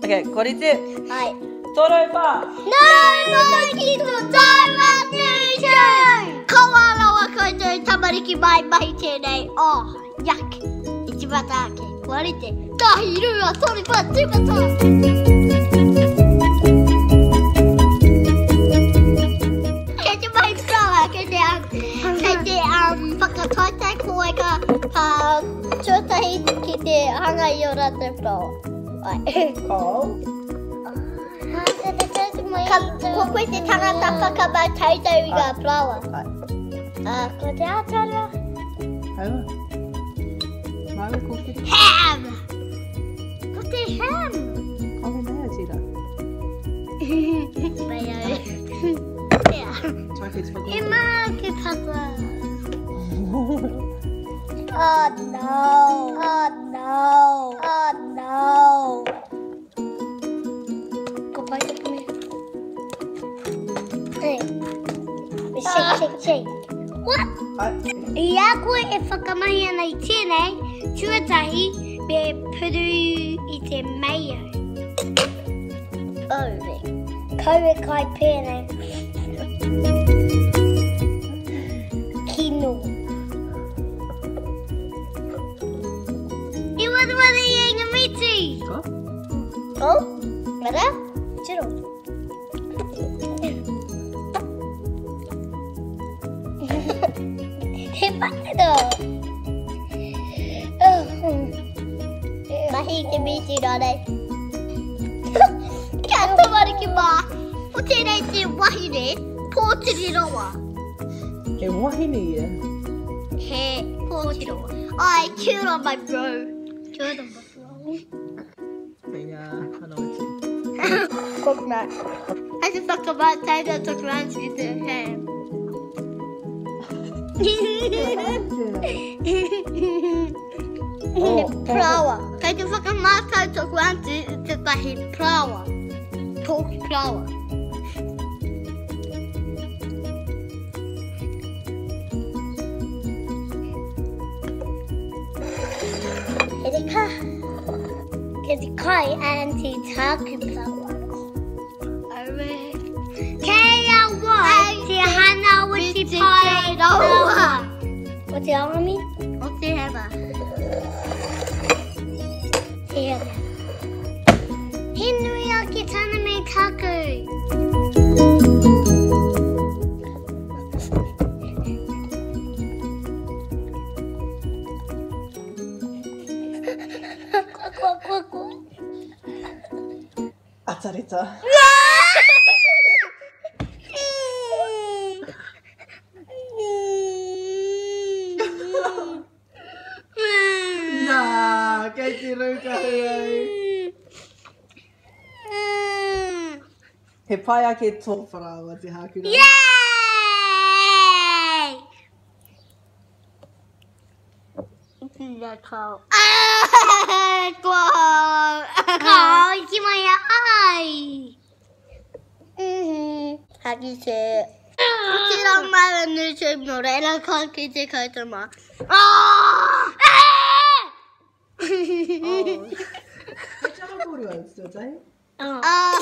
Okay, kua rite? Ai. Toru, whā! Nau mai ki tō tāua tūtū! Kaua rawa koutou tamariki mai mahi tēnei. Oh, yuck. I tīmata ake. Kua rite. Tahi, rua, toru, whā, tīmata! Kei te mahi flower, kei te, um, kei te um, whakataetae koe ka, ka tuatahi ki te hanga i o rātou flower. Ai. Ko. Ka, ko koe te tangata whakamau teitei i ngā flower. Ai. Ko te ātara. Haua. Māua kōkiri. Ham! Ko te ham! Kawe nei a tira. Mayo. Yeah. Try te He mā ke papa. Oh no. Oh no. Oh no. Ko pai taku mea. Hey. Shake, shake, shake. What? Ai. I a koe e whakamahi ana i tēnei, tuatahi me puru i te mayo. Oh, kaua kai pēnei. Kino. I wareware ia i ngā mīti. Ko? Oh, mara, tiro. He patero. Mahi te mīti rānei. Kia tamariki mā, ko tēnei te wahine pōtiri rawa. He wahine ia? He pōtiri rawa. Ai, kia ora my bro. Kia ora my bro. Inga, ano atu. Coconut. I just talked about Taylor took lunch with the ham. Oh, Paraoa. Kei te whakamātau tōku aunty i tētahi paraoa. Tōku paraoa. He reka. Kei te kai aunty tāku paraoa. Aue. Kei a wai te hana o te pai rawa. O te arami? O te hera. Te hera. He nui ake tana me taku. Kua, kua, kua, kua. Atareta. Nā, kei te rūkahu au. He pai ake tō parāoa te hākura. Yay! Ka hiki mai a ai. Ka kite. Tira mai a YouTube no reira ka kite koutou ma. Oh. He tama kōrua, tuatahi? Ah!